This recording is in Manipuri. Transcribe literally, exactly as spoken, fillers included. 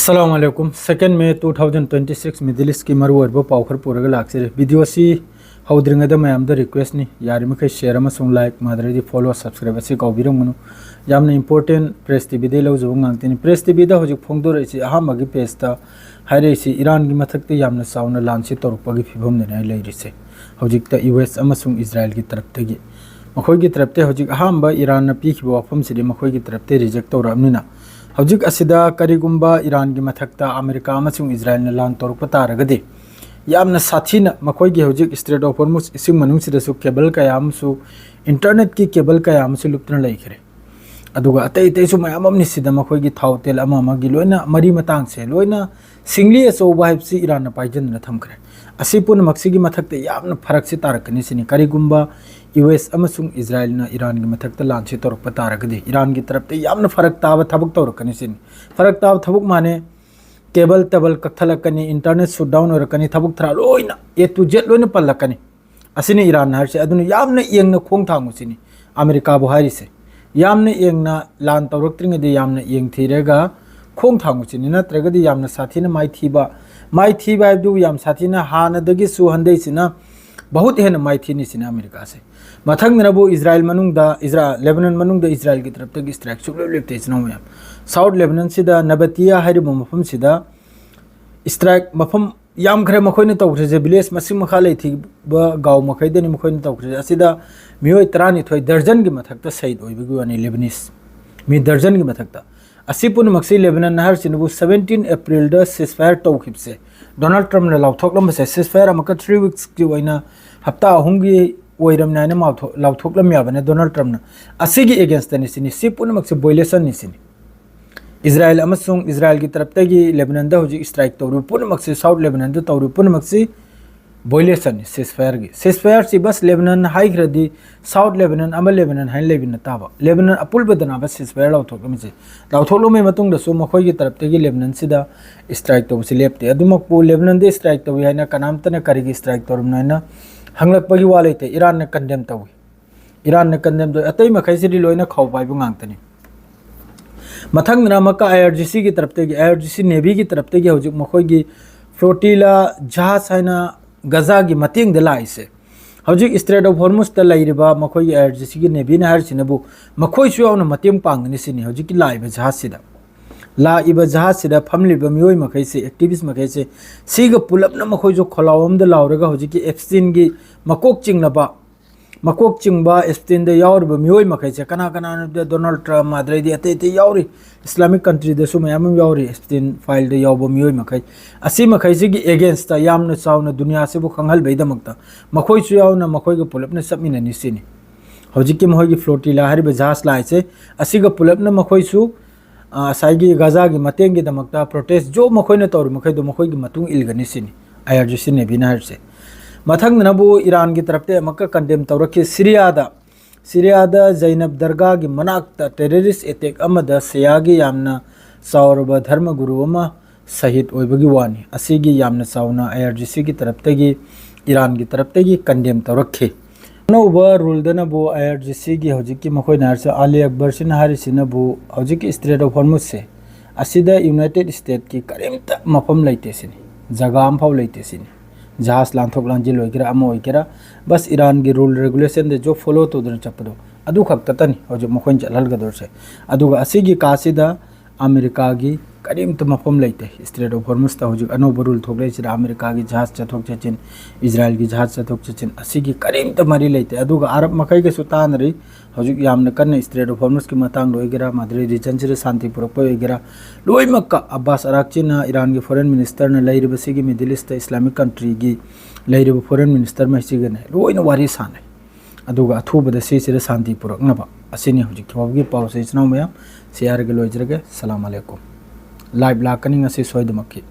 ꯑꯁꯂꯥꯃꯨ ꯑꯂꯥꯏꯀꯨꯝ꯫ Second May two thousand twenty six, Middle East ꯀꯤ ꯃꯔꯨꯑꯣꯏꯕ ꯄꯥꯎ ꯈꯔ ꯄꯨꯔꯒ ꯂꯥꯛꯆꯔꯤ꯫ Video ꯑꯁꯤ ꯍꯧꯗ꯭ꯔꯤꯉꯩꯗ ꯃꯌꯥꯝꯗ request ꯅꯤ, ꯌꯥꯔꯤꯃꯈꯩ share ꯑꯃꯁꯨꯡ like, ꯃꯥꯗ꯭ꯔꯗꯤ follow, subscribe ꯑꯁꯤ ꯀꯥꯎꯕꯤꯔꯝꯒꯅꯨ꯫ ꯌꯥꯝꯅ important, Press T V ꯗꯒꯤ ꯂꯧꯖꯕ ꯉꯥꯛꯇꯅꯤ꯫ Press T V ꯗ ꯍꯧꯖꯤꯛ ꯐꯣꯡꯗꯣꯔꯛꯏꯁꯤ, ꯑꯍꯥꯟꯕꯒꯤ page ꯇ ꯍꯥꯏꯔꯛꯏꯁꯤ, ꯏꯔꯥꯟꯒꯤ ꯃꯊꯛꯇ ꯌꯥꯝꯅ ꯆꯥꯎꯅ ꯂꯥꯟꯁꯤ ꯇꯧꯔꯛꯄꯒꯤ ꯐꯤꯕꯝꯗꯅꯤ ꯑꯩ ꯂꯩꯔꯤꯁꯦ꯫ ꯍꯧꯖꯤꯛꯇ U S ꯑꯃꯁꯨꯡ ꯏꯖꯔꯥꯏꯜꯒꯤ ꯇꯔꯞꯇꯒꯤ, ꯃꯈꯣꯏꯒꯤ ꯇꯔꯞꯇꯒꯤ ꯍꯧꯖꯤꯛ ꯑꯍꯥꯟꯕ ꯏꯔꯥꯟꯅ ꯄꯤꯈꯤꯕ ꯋꯥꯐꯝꯁꯤꯗꯤ ꯃꯈꯣꯏꯒꯤ ꯇꯔꯞꯇꯒꯤ reject ꯇꯧꯔꯛꯑꯕꯅꯤꯅ, ꯍꯧꯖꯤꯛ ꯑꯁꯤꯗ ꯀꯔꯤꯒꯨꯝꯕ ꯏꯔꯥꯟꯒꯤ ꯃꯊꯛꯇ ꯑꯃꯦꯔꯤꯀꯥ ꯑꯃꯁꯨꯡ ꯏꯖꯔꯥꯏꯜꯅ ꯂꯥꯟ ꯇꯧꯔꯛꯄ ꯇꯥꯔꯒꯗꯤ, ꯌꯥꯝꯅ ꯁꯥꯊꯤꯅ ꯃꯈꯣꯏꯒꯤ ꯍꯧꯖꯤꯛ Strait of Hormuz ꯏꯁꯤꯡ ꯃꯅꯨꯡꯁꯤꯗꯁꯨ cable ꯀꯌꯥ ꯑꯃꯁꯨ, internet ꯀꯤ cable ꯀꯌꯥ ꯑꯃꯁꯨ ꯂꯨꯞꯇꯨꯅ ꯂꯩꯈ꯭ꯔꯦ꯫ ꯑꯗꯨꯒ ꯑꯇꯩ ꯑꯇꯩꯁꯨ ꯃꯌꯥꯝ ꯑꯃꯅꯤ ꯁꯤꯗ ꯃꯈꯣꯏꯒꯤ ꯊꯥꯎ ꯇꯦꯜ ꯑꯃ ꯑꯃꯒꯤ ꯂꯣꯏꯅ ꯃꯔꯤ ꯃꯇꯥꯡꯁꯦ ꯂꯣꯏꯅ ꯁꯤꯡꯂꯤ ꯑꯆꯧꯕ ꯍꯥꯏꯕꯁꯤ ꯏꯔꯥꯟꯅ ꯄꯥꯏꯖꯟꯗꯨꯅ ꯊꯝꯈ꯭ꯔꯦ꯫ ꯑꯁꯤ ꯄꯨꯝꯅꯃꯛꯁꯤꯒꯤ ꯃꯊꯛꯇ ꯌꯥꯝꯅ ꯐꯔꯛꯁꯤ ꯇꯥꯔꯛꯀꯅꯤ ꯁꯤꯅꯤ꯫ ꯀꯔꯤꯒꯨꯝꯕ U S ꯑꯃꯁꯨꯡ ꯏꯖꯔꯥꯏꯜꯅ ꯏꯔꯥꯟꯒꯤ ꯃꯊꯛꯇ ꯂꯥꯟꯁꯤ ꯇꯧꯔꯛꯄ ꯇꯥꯔꯒꯗꯤ, ꯏꯔꯥꯟꯒꯤ ꯇꯔꯞꯇ ꯌꯥꯝꯅ ꯐꯔꯛ ꯇꯥꯕ ꯊꯕꯛ ꯇꯧꯔꯛꯀꯅꯤ ꯁꯤꯅꯤ꯫ ꯐꯔꯛ ꯇꯥꯕ ꯊꯕꯛ ꯃꯥꯅꯦ, cable ꯇꯦꯕꯜ ꯀꯛꯊꯠꯂꯛꯀꯅꯤ, internet shutdown ꯑꯣꯏꯔꯛꯀꯅꯤ, ꯊꯕꯛ ꯊꯔꯥ ꯂꯣꯏꯅ, A to Z ꯂꯣꯏꯅ ꯄꯜꯂꯛꯀꯅꯤ꯫ ꯑꯁꯤꯅꯤ ꯏꯔꯥꯟ ꯍꯥꯏꯔꯤꯁꯦ꯫ ꯑꯗꯨꯅ ꯌꯥꯝꯅ ꯌꯦꯡꯅ ꯈꯣꯡ ꯊꯥꯡꯉꯨ ꯁꯤꯅꯤ ꯑꯃꯦꯔꯤꯀꯥꯕꯨ ꯍꯥꯏꯔꯤꯁꯦ꯫ ꯌꯥꯝꯅ ꯌꯦꯡꯅ ꯂꯥꯟ ꯇꯧꯔꯛꯇ꯭ꯔꯤꯉꯩꯗ ꯌꯥꯝꯅ ꯌꯦꯡꯊꯤꯔꯒ ꯈꯣꯡ ꯊꯥꯡꯉꯨ ꯁꯤꯅꯤ꯫ ꯅꯠꯇ꯭ꯔꯒꯗꯤ ꯌꯥꯝꯅ ꯁꯥꯊꯤꯅ ꯃꯥꯏꯊꯤꯕ, ꯃꯥꯏꯊꯤꯕ ꯍꯥꯏꯕꯗꯨ ꯌꯥꯝ ꯁꯥꯊꯤꯅ ꯍꯥꯟꯅꯗꯒꯤꯁꯨ ꯍꯟꯗꯛꯁꯤꯅ ꯕꯍꯨꯠ ꯍꯦꯟꯅ ꯃꯥꯏꯊꯤꯅꯤ ꯁꯤꯅꯤ ꯑꯃꯦꯔꯤꯀꯥꯁꯦ꯫ ꯃꯊꯪꯗꯅꯕꯨ ꯏꯖꯔꯥꯏꯜ ꯃꯅꯨꯡꯗ, ꯏꯖꯔꯥ-, ꯂꯦꯕꯅꯟ ꯃꯅꯨꯡꯗ ꯏꯖꯔꯥꯏꯜꯒꯤ ꯇꯔꯞꯇꯒꯤ strike ꯁꯨꯡꯂꯦꯞ ꯂꯦꯞꯇꯦ ꯏꯆꯤꯟ ꯏꯅꯥꯎ ꯃꯌꯥꯝ꯫ South ꯂꯦꯕꯅꯟꯁꯤꯗ ꯅꯕꯇꯤꯌꯥ ꯍꯥꯏꯔꯤꯕ ꯃꯐꯝꯁꯤꯗ strike ꯃꯐꯝ ꯌꯥꯝꯈ꯭ꯔꯦ ꯃꯈꯣꯏꯅ ꯇꯧꯈ꯭ꯔꯤꯁꯦ꯫ Village ꯃꯁꯤꯡ ꯃꯈꯥ ꯂꯩꯊꯤꯕ ꯒꯥꯎ ꯃꯈꯩꯗꯅꯤ ꯃꯈꯣꯏꯅ ꯇꯧꯈ꯭ꯔꯤꯁꯦ꯫ ꯑꯁꯤꯗ ꯃꯤꯑꯣꯏ ꯇꯔꯥꯅꯤꯊꯣꯏ, ꯗꯔꯖꯟꯒꯤ ꯃꯊꯛꯇ ꯁꯍꯤꯗ ꯑꯣꯏꯕꯒꯤ ꯋꯥꯅꯤ, Lebanese ꯃꯤ ꯗꯔꯖꯟꯒꯤ ꯃꯊꯛꯇ꯫ ꯑꯁꯤ ꯄꯨꯝꯅꯃꯛꯁꯤ ꯂꯦꯕꯅꯟ ꯍꯥꯏꯔꯤꯁꯤꯅꯕꯨ seventeen April ꯗ ceasefire ꯇꯧꯈꯤꯕꯁꯦ, ꯗꯣꯅꯥꯜꯗ ꯇ꯭ꯔꯝꯞꯅ ꯂꯥꯎꯊꯣꯛꯂꯝꯕꯁꯦ, ceasefire ꯑꯃꯨꯛꯀ three weeks ꯀꯤ ꯑꯣꯏꯅ, ꯍꯞꯇꯥ ꯑꯍꯨꯝꯒꯤ ꯑꯣꯏꯔꯝꯅꯤ ꯍꯥꯏꯅ ꯃꯥꯎꯊꯣ-, ꯂꯥꯎꯊꯣꯛꯂꯝ ꯌꯥꯕꯅꯦ ꯗꯣꯅꯥꯜꯗ ꯇ꯭ꯔꯝꯞꯅ꯫ ꯑꯁꯤꯒꯤ against ꯅꯤ ꯁꯤꯅꯤ꯫ ꯁꯤ ꯄꯨꯝꯅꯃꯛꯁꯦ violation ꯅꯤ ꯁꯤꯅꯤ꯫ ꯏꯖꯔꯥꯏꯜ ꯑꯃꯁꯨꯡ ꯏꯖꯔꯥꯏꯜꯒꯤ ꯇꯔꯞꯇꯒꯤ ꯂꯦꯕꯅꯟꯗ ꯍꯧꯖꯤꯛ strike ꯇꯧꯔꯤꯕ ꯄꯨꯝꯅꯃꯛꯁꯤ, South ꯂꯦꯕꯅꯟꯗ ꯇꯧꯔꯤꯕ ꯄꯨꯝꯅꯃꯛꯁꯤ violation ꯅꯤ ceasefire ꯒꯤ꯫ Ceasefire ꯁꯤ ꯕꯁ ꯂꯦꯕꯅꯟ ꯍꯥꯏꯈ꯭ꯔꯗꯤ South ꯂꯦꯕꯅꯟ ꯑꯃ ꯂꯦꯕꯅꯟ ꯍꯥꯏꯅ ꯂꯩꯕꯅ ꯇꯥꯕ꯫ ꯂꯦꯕꯅꯟ ꯑꯄꯨꯜꯕꯗꯅꯕ ceasefire ꯂꯥꯎꯊꯣꯛꯂꯝꯃꯤꯁꯦ꯫ ꯂꯥꯎꯊꯣꯛꯂꯝꯕꯒꯤ ꯃꯇꯨꯡꯗꯁꯨ ꯃꯈꯣꯏꯒꯤ ꯇꯔꯞꯇꯒꯤ ꯂꯦꯕꯅꯟꯁꯤꯗ strike ꯇꯧꯕꯁꯤ ꯂꯦꯞꯇꯦ꯫ ꯑꯗꯨꯃꯛꯄꯨ ꯂꯦꯕꯅꯟꯗ strike ꯇꯧꯏ ꯍꯥꯏꯅ ꯀꯅꯥꯝꯇꯅ ꯀꯔꯤꯒꯤ strike ꯇꯧꯔꯤꯕꯅꯣ ꯍꯥꯏꯅ ꯍꯪꯂꯛꯄꯒꯤ ꯋꯥ ꯂꯩꯇꯦ꯫ ꯏꯔꯥꯟꯅ condemn ꯇꯧꯏ꯫ ꯏꯔꯥꯟꯅ condemn ꯇꯧꯏ꯫ ꯑꯇꯩ ꯃꯈꯩꯁꯤꯗꯤ ꯂꯣꯏꯅ ꯈꯥꯎ ꯄꯥꯏꯕ ꯉꯥꯛꯇꯅꯤ꯫ ꯃꯊꯪꯗꯅ ꯑꯃꯨꯛꯀ IRGC ꯒꯤ ꯇꯔꯞꯇꯒꯤ, IRGC Navy ꯒꯤ ꯇꯔꯞꯇꯒꯤ ꯍꯧꯖꯤꯛ ꯃꯈꯣꯏꯒꯤ flotilla ꯖꯍꯥꯖ ꯍꯥꯏꯅ ꯒꯖꯥꯒꯤ ꯃꯇꯦꯡꯗ ꯂꯥꯛꯏꯁꯦ꯫ ꯍꯧꯖꯤꯛ Strait of Hormuz ꯇ ꯂꯩꯔꯤꯕ ꯃꯈꯣꯏꯒꯤ IRGC ꯒꯤ Navy ꯅ ꯍꯥꯏꯔꯤꯁꯤꯅꯕꯨ ꯃꯈꯣꯏꯁꯨ ꯌꯥꯎꯅ ꯃꯇꯦꯡ ꯄꯥꯡꯒꯅꯤ ꯁꯤꯅꯤ꯫ ꯍꯧꯖꯤꯛꯀꯤ ꯂꯥꯛꯏꯕ ꯖꯍꯥꯖꯁꯤꯗ, ꯂꯥꯛꯏꯕ ꯖꯍꯥꯖꯁꯤꯗ ꯐꯝꯂꯤꯕ ꯃꯤꯑꯣꯏ ꯃꯈꯩꯁꯦ, activist ꯃꯈꯩꯁꯦ, ꯁꯤꯒ ꯄꯨꯂꯞꯅ ꯃꯈꯣꯏꯁꯨ ꯈꯣꯜꯂꯥꯎ ꯑꯃꯗ ꯂꯥꯎꯔꯒ ꯍꯧꯖꯤꯛꯀꯤ Epstein ꯒꯤ ꯃꯀꯣꯛ ꯆꯤꯡꯂꯕ, ꯃꯀꯣꯛ ꯆꯤꯡꯕ Epstein ꯗ ꯌꯥꯎꯔꯤꯕ ꯃꯤꯑꯣꯏ ꯃꯈꯩꯁꯦ ꯀꯅꯥ ꯀꯅꯥꯅꯣ ꯍꯥꯏꯕꯗ Donald Trump, ꯑꯗꯩꯗꯤ ꯑꯇꯩ ꯑꯇꯩ ꯌꯥꯎꯔꯤ, Islamic country ꯗꯁꯨ ꯃꯌꯥꯝ ꯑꯃ ꯌꯥꯎꯔꯤ Epstein file ꯗ ꯌꯥꯎꯕ ꯃꯤꯑꯣꯏ ꯃꯈꯩ꯫ ꯑꯁꯤ ꯃꯈꯩꯁꯤꯒꯤ against ꯇ ꯌꯥꯝꯅ ꯆꯥꯎꯅ ꯗꯨꯅꯤꯌꯥꯁꯤꯕꯨ ꯈꯪꯍꯜꯕꯩꯗꯃꯛꯇ ꯃꯈꯣꯏꯁꯨ ꯌꯥꯎꯅ ꯃꯈꯣꯏꯒ ꯄꯨꯂꯞꯅ ꯆꯠꯃꯤꯟꯅꯅꯤ ꯁꯤꯅꯤ꯫ ꯍꯧꯖꯤꯛꯀꯤ ꯃꯈꯣꯏꯒꯤ flotilla ꯍꯥꯏꯔꯤꯕ ꯖꯍꯥꯖ ꯂꯥꯛꯏꯁꯦ, ꯑꯁꯤꯒ ꯄꯨꯂꯞꯅ ꯃꯈꯣꯏꯁꯨ, ꯑ, ꯉꯁꯥꯏꯒꯤ ꯒꯖꯥꯒꯤ ꯃꯇꯦꯡꯒꯤꯗꯃꯛꯇ protest ꯖꯣ ꯃꯈꯣꯏꯅ ꯇꯧꯔꯤ ꯃꯈꯩꯗꯣ ꯃꯈꯣꯏꯒꯤ ꯃꯇꯨꯡ ꯏꯜꯒꯅꯤ ꯁꯤꯅꯤ IRGC Navy ꯅ ꯍꯥꯏꯔꯤꯁꯦ꯫ ꯃꯊꯪꯗꯅꯕꯨ ꯏꯔꯥꯟꯒꯤ ꯇꯔꯞꯇ ꯑꯃꯨꯛꯀ condemn ꯇꯧꯔꯛꯈꯤ꯫ ꯁꯤꯔꯤꯌꯥꯗ, ꯁꯤꯔꯤꯌꯥꯗ ꯖꯩꯅꯕ ꯗꯔꯒꯥꯒꯤ ꯃꯅꯥꯛꯇ terrorist attack ꯑꯃꯗ ꯁꯤꯌꯥꯒꯤ ꯌꯥꯝꯅ ꯆꯥꯎꯔꯕ ꯙꯔꯃ ꯒꯨꯔꯨ ꯑꯃ ꯁꯍꯤꯗ ꯑꯣꯏꯕꯒꯤ ꯋꯥꯅꯤ꯫ ꯑꯁꯤꯒꯤ ꯌꯥꯝꯅ ꯆꯥꯎꯅ IRGC ꯒꯤ ꯇꯔꯞꯇꯒꯤ, ꯏꯔꯥꯟꯒꯤ ꯇꯔꯞꯇꯒꯤ condemn ꯇꯧꯔꯛꯈꯤ꯫ ꯑꯅꯧꯕ rule ꯗꯅꯕꯨ IRGC ꯒꯤ ꯍꯧꯖꯤꯛꯀꯤ ꯃꯈꯣꯏꯅ ꯍꯥꯏꯔꯤꯁꯤ, ꯑꯂꯤ ꯑꯛꯕꯔꯁꯤꯅ ꯍꯥꯏꯔꯤꯁꯤꯅꯕꯨ ꯍꯧꯖꯤꯛꯀꯤ Strait of Hormuz ꯁꯦ, ꯑꯁꯤꯗ United States ꯀꯤ ꯀꯔꯤꯝꯇ ꯃꯐꯝ ꯂꯩꯇꯦ ꯁꯤꯅꯤ, ꯖꯒꯥ ꯑꯃꯐꯥꯎ ꯂꯩꯇꯦ ꯁꯤꯅꯤ꯫ ꯖꯍꯥꯖ ꯂꯥꯟꯊꯣꯛ ꯂꯥꯟꯁꯤꯟ ꯑꯣꯏꯒꯦꯔꯥ, ꯑꯃ ꯑꯣꯏꯒꯦꯔꯥ, ꯕꯁ ꯏꯔꯥꯟꯒꯤ rule regulation ꯗ ꯖꯣ follow ꯇꯧꯗꯅ ꯆꯠꯄꯗꯣ, ꯑꯗꯨ ꯈꯛꯇꯇꯅꯤ ꯍꯧꯖꯤꯛ ꯃꯈꯣꯏꯅ ꯆꯠꯍꯜꯒꯗꯧꯔꯤꯁꯦ꯫ ꯑꯗꯨꯒ ꯑꯁꯤꯒꯤ ꯀꯥꯁꯤꯗ ꯑꯃꯦꯔꯤꯀꯥꯒꯤ ꯀꯔꯤꯝꯇ ꯃꯐꯝ ꯂꯩꯇꯦ꯫ Strait of Hormuz ꯇ ꯍꯧꯖꯤꯛ ꯑꯅꯧꯕ rule ꯊꯣꯛꯂꯛꯏꯁꯤꯗ ꯑꯃꯦꯔꯤꯀꯥꯒꯤ ꯖꯍꯥꯖ ꯆꯠꯊꯣꯛ ꯆꯠꯁꯤꯟ, ꯏꯖꯔꯥꯏꯜꯒꯤ ꯖꯍꯥꯖ ꯆꯠꯊꯣꯛ ꯆꯠꯁꯤꯟ, ꯑꯁꯤꯒꯤ ꯀꯔꯤꯝꯇ ꯃꯔꯤ ꯂꯩꯇꯦ꯫ ꯑꯗꯨꯒ ꯑꯔꯕ ꯃꯈꯩꯒꯁꯨ ꯇꯥꯟꯅꯔꯤ꯫ ꯍꯧꯖꯤꯛ ꯌꯥꯝꯅ ꯀꯟꯅ Strait of Hormuz ꯀꯤ ꯃꯇꯥꯡꯗ ꯑꯣꯏꯒꯦꯔꯥ, ꯑꯗꯩ region ꯁꯤꯗ ꯁꯥꯟꯇꯤ ꯄꯨꯔꯛꯄ ꯑꯣꯏꯒꯦꯔꯥ, ꯂꯣꯏꯅꯃꯛꯀ ꯑꯕꯥꯁ ꯑꯔꯥꯛꯆꯤꯅ, ꯏꯔꯥꯟꯒꯤ foreign minister ꯅ, ꯂꯩꯔꯤꯕꯁꯤꯒꯤ Middle East ꯇ Islamic country ꯒꯤ ꯂꯩꯔꯤꯕ foreign minister ꯃꯩꯁꯤꯒꯅꯦ ꯂꯣꯏꯅ ꯋꯥꯔꯤ ꯁꯥꯟꯅꯩ꯫ ꯑꯗꯨꯒ ꯑꯊꯨꯕꯗ ꯁꯤꯁꯤꯗ ꯁꯥꯟꯇꯤ ꯄꯨꯔꯛꯅꯕ꯫ ꯑꯁꯤꯅꯤ ꯍꯧꯖꯤꯛ ꯐꯥꯎꯕꯒꯤ ꯄꯥꯎꯁꯦ, ꯏꯆꯤꯟ ꯏꯅꯥꯎ ꯃꯌꯥꯝ꯫ ꯁꯤ ꯍꯥꯏꯔꯒ ꯂꯣꯏꯖꯔꯒꯦ꯫ ꯁꯂꯥꯝ ꯑꯂꯩꯀꯨꯝ꯫ Live ꯂꯥꯛꯀꯅꯤ ꯉꯁꯤ ꯁꯣꯏꯗꯃꯛꯀꯤ꯫